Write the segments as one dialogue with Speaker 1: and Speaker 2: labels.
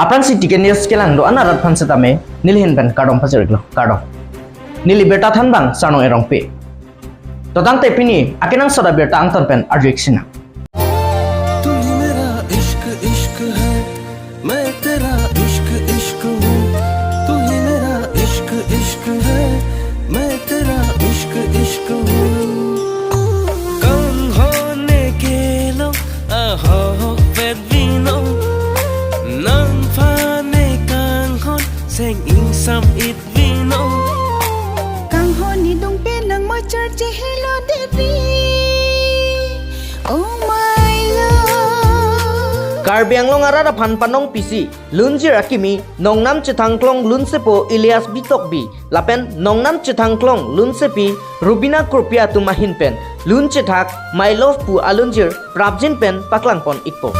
Speaker 1: Aprang si tiket news kelang do ana rat phan se tame nilhin pen kardom phacher iklo kardom nili beta than bang sano erong pe totang te pini akenang soda beta angton pen arjik sina. Karbi Anglong arara phan panong pisi lunjir akimi nongnam chithangklong lunsepo Elias Bitokbi lapen nongnam chithangklong lunsepi Rubina Krupia tumahin pen lunchithak my love pu alunjir prabjin pen paklangpon ikpo.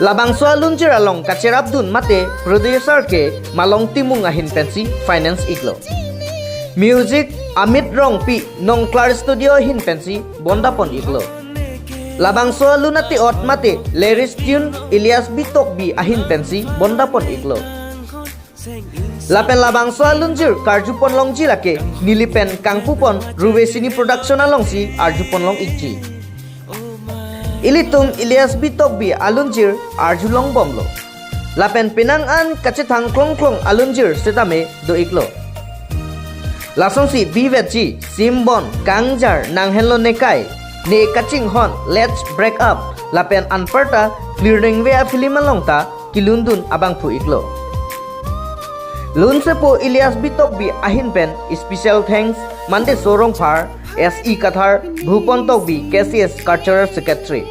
Speaker 1: Labangso lunjir along kacherap dun mate producer ke malong timung ahin pensi finance iglo. Music Amit Rong pi nong Klar Studio hin pensi bondapon iglo. Labangso lunati ot mate lyrics tune Elias Bitok bi ahin pensi bondapon iglo. Lapen labangso lunjir karjupon longji lake nilipen kangpupon Rubesini production alongsi arjupon long ikji. Ilitung Elias Bitokbi alunjir arjulong bomlo. Lapen pinangan kachithang klong klong alunjir setame do iklo. Lasongsi bivetji simbon kangjar nanghenlo nekai ne kaching hon let's break up lapen anparta clearing we a film alongta kilundun abangphu iklo. Lunsepo Elias Bitokbi ahin pen special thanks mande sorong phar S.E. Kathar Bhupan Tokbi KCS Cultural Secretary.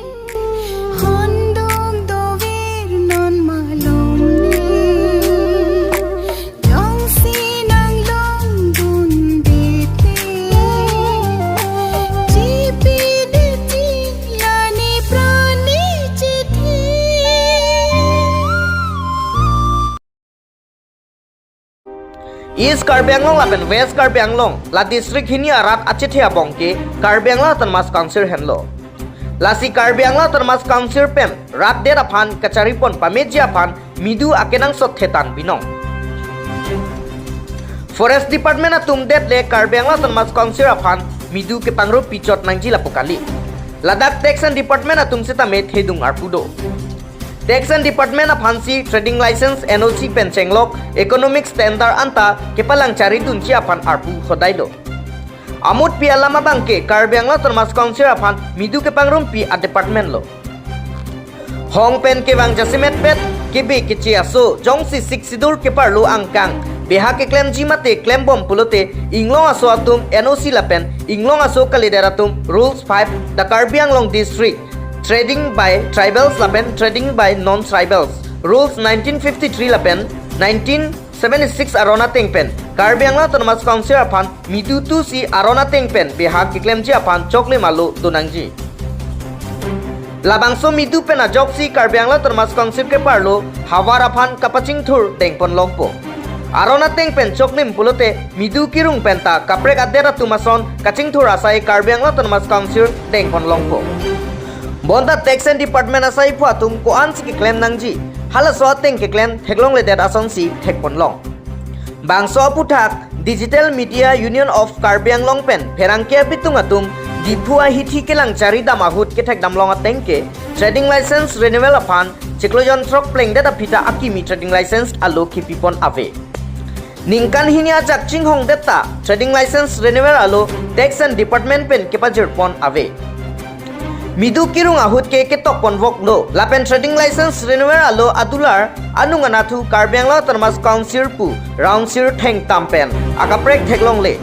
Speaker 1: East Karbi Anglong lapen West Karbi Anglong la district hini arat achithia bongke Karbi Anglong Autonomous Council henlo. Lasi Karbi Anglong Autonomous Council pen rat der aphan kacharipon pamejia phan midu akenang sot thetan binong. Forest Department atum det le Karbi Anglong Autonomous Council aphan midu ke pangro pichot nangji lapokali. Ladakh Tax and Department atum seta me thedung arpudo. Tax and Department of Hansi Trading License NOC Penchenglok Economic Standard anta kepalang cari dunci apan arpu hodailo. Amut pi alama bangke Karbi Anglong Autonomous Council apan midu ke pangrum pi a department lo. Hong pen ke bang jasimet pet kebe kichi aso jongsi sik sidur ke parlu angkang beha ke klem jimate klem bom pulote inglong aso atum NOC lapen inglong aso kalideratum Rules 5 the Karbi Anglong District Trading by Tribals lapen Trading by Non-Tribals Rules 1953 lapen 1976 arona tengpen Karbi Anglong Autonomous Council aphan midu tu si arona tengpen beha kiklem ji aphan chokle malu donangji. Labangso midu pen ajok si Karbi Anglong Autonomous Council ke parlo hawar aphan kapaching thur dengpon longpo. Arona tengpen choklim pulote midu kirung penta kaprek adera tumason kaching thur asai Karbi Anglong Autonomous Council dengpon longpo. Bonda Tax and Department asai phuatum ko an si ke claim nangji hala so teng ke claim theklong le det ason si thekpon long. Bangso puthak Digital Media Union of Karbi Anglong pen pherangke bitung atum diphua hithi kelang chari damahut ke thek damlong ateng ke trading license renewal aphan chiklojon trok pleng det afita akimi trading license alo khipipon ave. Ningkan hinia jak chinghong detta trading license renewal alo Tax and Department pen kepajir pon ave. Midu kirung ahut ke ketok ponvok lo lapen trading license renewal alo adular anung anathu Karbi Anglong Autonomous Council pu round sir theng tampen akaprek theklong le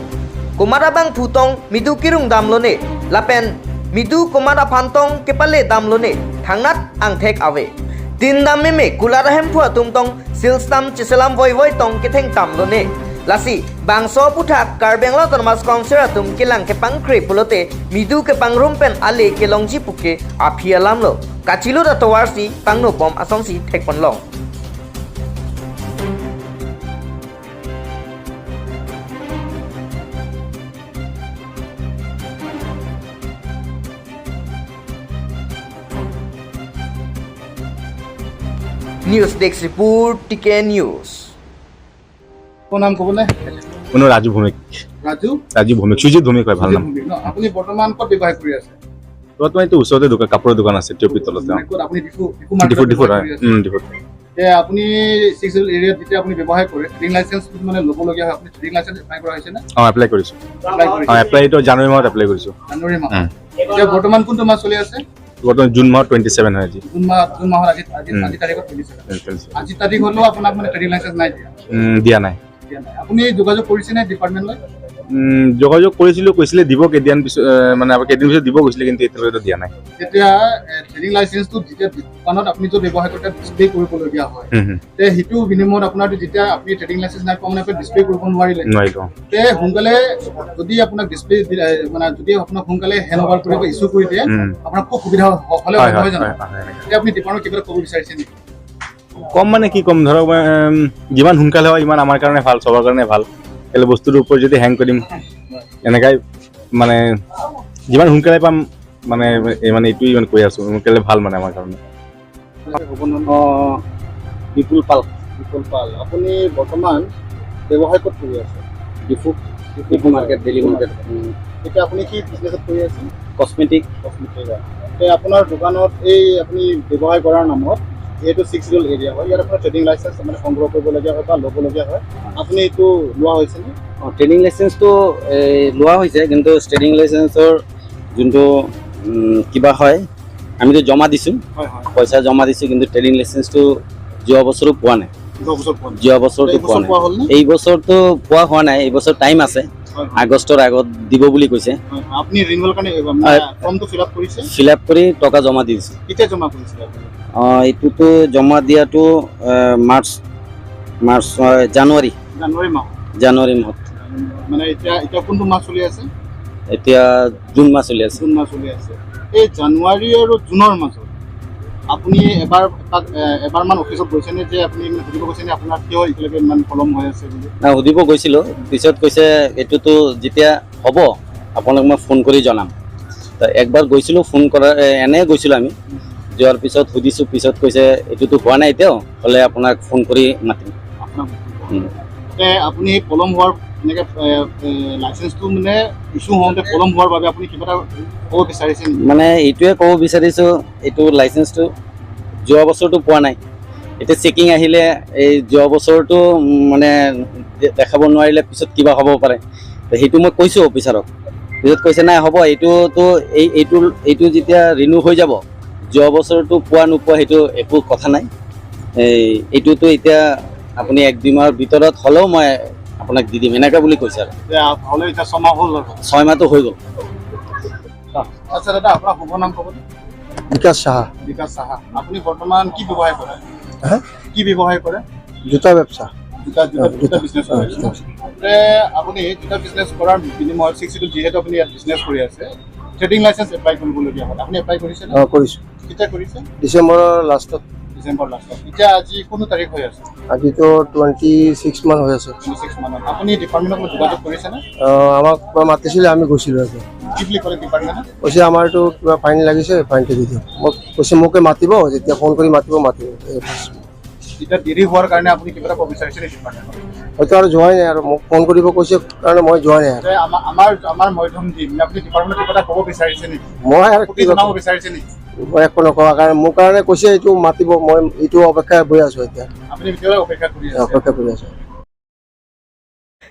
Speaker 1: kumarabang phutong midu kirung damlo ne lapen midu kumara phantong kepale damlo ne thangnat ang thek ave tin dam me me kularahem phua tumtong silstam chiselam voi voi tong ke theng tamlo ne Lasi bangso puthak Karbi Anglong Autonomous Council atum kilang ke pangkre pulote midu ke pangrum pen ale ke longji puke aphia lamlo kachilu da towarsi pangno bom asongsi thekpon long. News Desk Report, TK News.
Speaker 2: কোন নাম ক'বনে?
Speaker 3: কোনো ৰাজু ভৌমিক।
Speaker 2: ৰাজু।
Speaker 3: ৰাজু ভৌমিক, সুজিত ভৌমিক হয় ভাল নাম।
Speaker 2: ভূমিক ন? আপুনি বৰ্তমান ক'ত ব্যৱসায় কৰি আছে?
Speaker 3: বৰ্তমান এইটো ওচৰতে দোকান, কাপোৰৰ দোকান আছে টিঅপি তলতে।
Speaker 2: মানে ক'ত আপুনি? ডিফু, ডিফু মাৰ্কেটত
Speaker 3: ডিফু, ডিফুত
Speaker 2: ব্যৱসায়
Speaker 3: হয়।
Speaker 2: কৰি আছে?
Speaker 3: ডিফুত।
Speaker 2: এতিয়া আপুনি ছিক্স এৰিয়াত যেতিয়া আপুনি ব্যৱসায় কৰে, ট্ৰেডিং লাইচেঞ্চ মানে ল'বলগীয়া হয়, আপুনি ট্ৰেডিং লাইচেঞ্চ এপ্লাই কৰা হৈছে নে?
Speaker 3: অঁ, এপ্লাই কৰিছোঁ।
Speaker 2: এপ্লাই কৰিছে?
Speaker 3: অঁ, এপ্লাইটো জানুৱাৰী মাহত এপ্লাই কৰিছোঁ।
Speaker 2: জানুৱাৰী মাহত।
Speaker 3: উম।
Speaker 2: এতিয়া বৰ্তমান কোনটো মাহ চলি আছে?
Speaker 3: বৰ্তমান জুন মাহত 27 হয় আজি।
Speaker 2: জুন মাহ, জুন মাহৰ আজি আজি আজি তাৰিখত 27।
Speaker 3: 27।
Speaker 2: আজি তাৰিখ হ'লেও আপোনাক মানে ট্ৰেডিং লাইচেঞ্চ নাই দিয়া?
Speaker 3: দিয়া নাই।
Speaker 2: দিয়া নাই। আপুনি যোগাযোগ কৰিছেনে ডিপাৰ্টমেণ্টলৈ?
Speaker 3: যোগাযোগ কৰিছিলোঁ, কৈছিলে দিব কেইদিন পিছত, মানে আৰু কেইদিন পিছত দিব কৈছিলে, কিন্তু এতিয়ালৈকে দিয়া নাই।
Speaker 2: তেতিয়া ট্ৰেডিং লাইচেঞ্চটো যেতিয়া দোকানত আপুনি য'ত ব্যৱসায় কৰে তাত ডিছপ্লে কৰিবলগীয়া হয়,
Speaker 3: হুম, হুম।
Speaker 2: তে সেইটো বিনিময়ত আপোনাৰ যেতিয়া আপুনি ট্ৰেডিং লাইচেঞ্চ নাই পোৱা, মানে আপুনি ডিছপ্লে কৰিব নোৱাৰিলে।
Speaker 3: নোৱাৰিলোঁ, অঁ।
Speaker 2: তে সোনকালে যদি আপোনাক ডিছপ্লে, মানে যদি আপোনাক সোনকালে হেণ্ড অভাৰ কৰিব, ইছ্যু কৰি দিয়ে, আপোনাৰ খুব সুবিধা হ'লে
Speaker 3: হয়।
Speaker 2: নহয়
Speaker 3: হয়।
Speaker 2: জানো?
Speaker 3: হয়।
Speaker 2: এতিয়া আপুনি ডিপাৰ্টমেণ্ট কিবা এটা ক'ব বিচাৰিছে নেকি?
Speaker 3: কম মানে কি ক'ম, ধৰক যিমান সোনকালে হয় ইমান আমাৰ কাৰণে ভাল, চবৰ কাৰণে ভাল। কেলে বস্তুটোৰ ওপৰত যদি হেং কৰিম এনেকাই, মানে যিমান সোনকালে পাম, মানে এই মানে এইটোৱেই মানে কৈ আছোঁ, সোনকালে ভাল মানে আমাৰ কাৰণে।
Speaker 2: অঁ।
Speaker 4: বিপুল পাল।
Speaker 2: বিপুল পাল, আপুনি বৰ্তমান ব্যৱসায় ক'ত কৰি আছে?
Speaker 4: Diphu, Diphu market, daily market.
Speaker 2: এতিয়া আপুনি কি বিজনেছত কৰি আছে?
Speaker 4: কচমেটিক।
Speaker 2: কচমেটিক। তে আপোনাৰ দোকানত এই আপুনি ব্যৱসায় কৰাৰ নামত যিহেতু ছিক্স শিডিউল এৰিয়া হয়, ইয়াত আপোনাৰ ট্ৰেডিং লাইচেঞ্চ মানে সংগ্ৰহ কৰিবলগীয়া হয় বা ল'বলগীয়া হয়, আপুনি এইটো লোৱা হৈছেনে?
Speaker 4: অঁ, ট্ৰেডিং লাইচেঞ্চটো এই লোৱা হৈছে, কিন্তু ট্ৰেডিং লাইচেঞ্চৰ যোনটো কিবা হয়, আমিতো জমা দিছোঁ।
Speaker 2: হয় হয়
Speaker 4: পইচা জমা দিছোঁ, কিন্তু ট্ৰেডিং লাইচেঞ্চটো যোৱা বছৰো পোৱা নাই।
Speaker 2: যোৱা বছৰ পোৱা নাই?
Speaker 4: যোৱা বছৰটো
Speaker 2: এই
Speaker 4: পোৱা
Speaker 2: বছৰ
Speaker 4: নাই।
Speaker 2: পোৱা হ'লনে?
Speaker 4: এই বছৰটো পোৱা হোৱা নাই। এই বছৰ টাইম আছে।
Speaker 2: হয় হয়
Speaker 4: আগষ্টৰ আগত দিব বুলি কৈছে।
Speaker 2: হয়। আপুনি ৰিনিউৱেল কাৰণে
Speaker 4: হয়।
Speaker 2: ফৰ্মটো ফিল আপ কৰিছে?
Speaker 4: ফিল আপ কৰি টকা জমা দি দিছোঁ।
Speaker 2: কেতিয়া জমা কৰিছিলে আপুনি?
Speaker 4: অঁ, এইটোতো জমা দিয়াটো মাৰ্চ, মাৰ্চ, জানুৱাৰী।
Speaker 2: জানুৱাৰী মাহ?
Speaker 4: জানুৱাৰী মাহত।
Speaker 2: মানে এতিয়া এতিয়া কোনটো মাহ চলি আছে?
Speaker 4: এতিয়া জুন মাহ চলি আছে।
Speaker 2: জুন মাহ চলি আছে। এই জানুৱাৰী আৰু জুনৰ মাজত আপুনি এবাৰ এবাৰমান অফিচত গৈছেনে যে আপুনি মানে সুধিব গৈছেনে আপোনাৰ কিয় এতিয়ালৈকে ইমান পলম হৈ আছে বুলি?
Speaker 4: না, সুধিব গৈছিলোঁ। পিছত কৈছে এইটোতো যেতিয়া হ'ব আপোনাক মই ফোন কৰি জনাম। ত একবাৰ গৈছিলোঁ ফোন কৰা, এনেই গৈছিলোঁ আমি। যোৱাৰ পিছত সুধিছোঁ, পিছত কৈছে এইটোতো হোৱা নাই এতিয়াও, হ'লে আপোনাক ফোন কৰি মাতিম।
Speaker 2: আপোনাক
Speaker 4: উম।
Speaker 2: তে আপুনি পলম হোৱাৰ এনেকৈ লাইচেঞ্চটো মানে ইছ্যু হওঁতে পলম হোৱাৰ বাবে আপুনি কিবা এটা ক'ব বিচাৰিছে নেকি?
Speaker 4: মানে এইটোৱে ক'ব বিচাৰিছোঁ, এইটো লাইচেঞ্চটো যোৱা বছৰটো পোৱা নাই। এতিয়া চেকিং আহিলে এই যোৱা বছৰটো মানে দেখাব নোৱাৰিলে পিছত কিবা হ'ব পাৰে। ত সেইটো মই কৈছোঁ অফিচাৰক। পিছত কৈছে নাই হ'ব, এইটোতো এই এইটো এইটো যেতিয়া ৰিনিউ হৈ যাব, যোৱা বছৰটো পোৱা নোপোৱা সেইটো একো কথা নাই। এই এইটোতো এতিয়া আপুনি 1-2 মাহৰ ভিতৰত হ'লেও মই আপোনাক দি দিম, এনেকুৱা বুলি কৈছে আৰু।
Speaker 2: যে হ'লে এতিয়া 6 মাহ হ'ল আৰু।
Speaker 4: 6 মাহটো হৈ গ'ল।
Speaker 2: আচ্ছা দাদা, আপোনাৰ শুভ নাম ক'বনে?
Speaker 5: বিকাশ সাহা।
Speaker 2: বিকাশ সাহা, আপুনি বৰ্তমান কি ব্যৱসায় কৰে?
Speaker 5: হা?
Speaker 2: কি ব্যৱসায় কৰে?
Speaker 5: জোতা ব্যবসা।
Speaker 2: জোতা, জোতা, জোতা বিজনেছ কৰে?
Speaker 5: জোতা।
Speaker 2: তে আপুনি জোতা বিজনেছ কৰাৰ বিনিময়ত ছিক্স শিডিউল যিহেতু আপুনি ইয়াত বিজনেছ কৰি আছে, ট্ৰেডিং লাইচেঞ্চ এপ্লাই কৰিবলগীয়া হয়, আপুনি এপ্লাই কৰিছে?
Speaker 5: অঁ, কৰিছোঁ।
Speaker 2: কেতিয়া কৰিছে?
Speaker 5: ডিচেম্বৰৰ লাষ্টত।
Speaker 2: ডিচেম্বৰ লাষ্টত। এতিয়া আজি কোনটো তাৰিখ হৈ আছে?
Speaker 5: আজিতো 26 মান হৈ আছে।
Speaker 2: 26 মানত। আপুনি ডিপাৰ্টমেণ্টত যোগাযোগ কৰিছেনে?
Speaker 5: আমাক কিবা মাতিছিলে, আমি গৈছিলোঁ আজি।
Speaker 2: কি বুলি ক'লে ডিপাৰ্টমেণ্টত?
Speaker 5: কৈছে আমাৰতো কিবা ফাইন লাগিছে, ফাইনটো দি দিয়ক। মোক কৈছে মোকে মাতিব, যেতিয়া ফোন কৰি মাতিব মাতিব। এই
Speaker 2: এতিয়া দেৰি হোৱাৰ কাৰণে আপুনি কিবা এটা ক'ব বিচাৰিছে নেকি ডিপাৰ্টমেণ্টত?
Speaker 5: হয়তো আৰু যোৱাই নাই আৰু মোক ফোন কৰিব কৈছে কাৰণে মই যোৱা নাই আৰু।
Speaker 2: যে আমাৰ আমাৰ আমাৰ মধ্যম দি মানে আপুনি ডিপাৰ্টমেণ্টত কিবা এটা ক'ব বিচাৰিছে নেকি?
Speaker 5: মই আৰু
Speaker 2: সুধি
Speaker 5: কি
Speaker 2: জনাব বিচাৰিছে নেকি?
Speaker 5: মই একো নকওঁ, কাৰণ মোৰ কাৰণে কৈছে এইটো মাতিব, মই এইটো অপেক্ষা কৰি আছোঁ এতিয়া।
Speaker 2: আপুনি এতিয়ালৈ অপেক্ষা কৰি আছে?
Speaker 5: অপেক্ষা কৰি আছোঁ।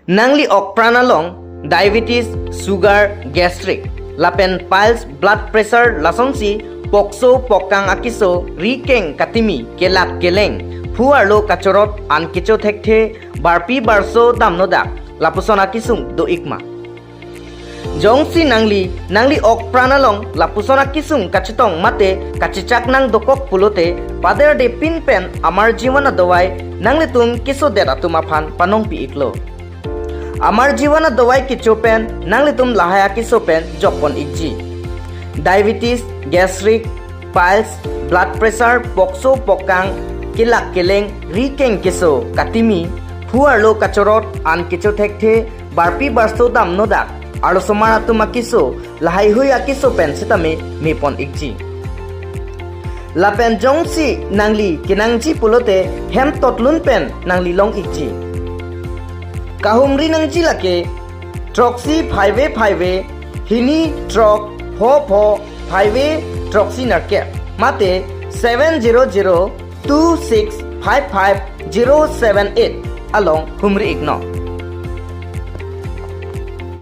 Speaker 1: Nangli ok pranalong diabetes, sugar, gastric, lapen piles, blood pressure, lasongsi, pokso, pokang akiso, rikeng katimi, kelak keleng, phuarlo kachorot, ankicho thekte, barpi barso damnodak, lapuson akisung do ikma. Jongsi nangli nangli ok pranalong lapusona kisung kachitong mate kachichak nang dokok pulote pader de pin pen amar jiwana dawai nangli tum kiso dera tuma phan panong pi iklo. Amar jiwana dawai kicho pen nang litum lahaya kiso pen jokpon ikji. Diabetes, gastric, piles, blood pressure, pokso pokang, kilak kileng, rikeng kiso, katimi, huarlo kachorot, an kicho thekte, barpi barso dam nodak, aro somara tuma kiso, lahai hui akiso pen sitame mipon ikji. Lapen jongsi nangli kinangji pulote hem totlun pen nangli long ikji. Kahumri nangji lake troxy 5A 5A hini truck 4 4 5A troxy narke mate 7002655078 along humri igno.